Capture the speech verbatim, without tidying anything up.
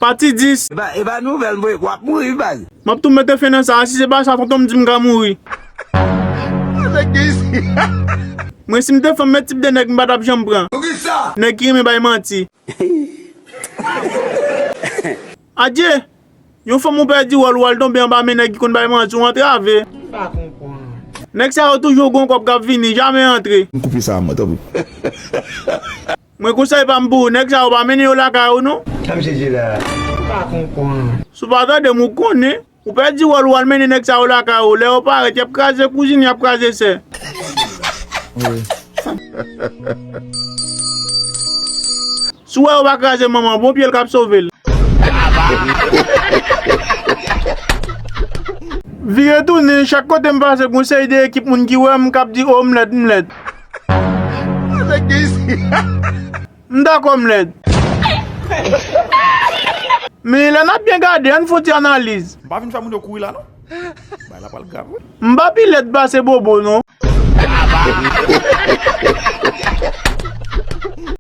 Pati dis. E pa, e pa nouvèl, mwen, w ap mouri, baz. M ap tou mete fen nan sa, si se pa sa, tonton m di m ka mouri. Mwen, si m te fanm, men tip de nèg m pa t ap janm pran. Poukisa? Nèg ki renmen bay manti. Adye! Yon fanm ou pèdi wòl ou al tonbe anba men nèg ki konn bay manti, ou antrave. M pa konprann. Nèg sa yo toujou gon kòb k ap vini, jamè antre. M koupe sa a mwen, tanpri. Mwen konsèy pa m pou ou, nèg sa yo pa mennen yo lakay ou non. Sa misye di la a? M pa konprann. Si w pa tande m, ou konnen. Ou pèdi wòl ou al mennen nèg sa yo lakay ou. Lè yo parèt, y ap kraze kouzin, y ap kraze sè. Si w wè yo pa kraze manman, bon pye l k ap sove l. Vire tounen, chak kote m pase, gon seri de ekip moun ki wè m k ap di, "O, m lèd, m lèd." M dakò m lèd. Men lè n ap byen gade, ann fè yon ti analiz. M pa vin fè moun yo kouri la, non. Bagay la pral grav, wi. M pa pi lèd pase Bobo, non.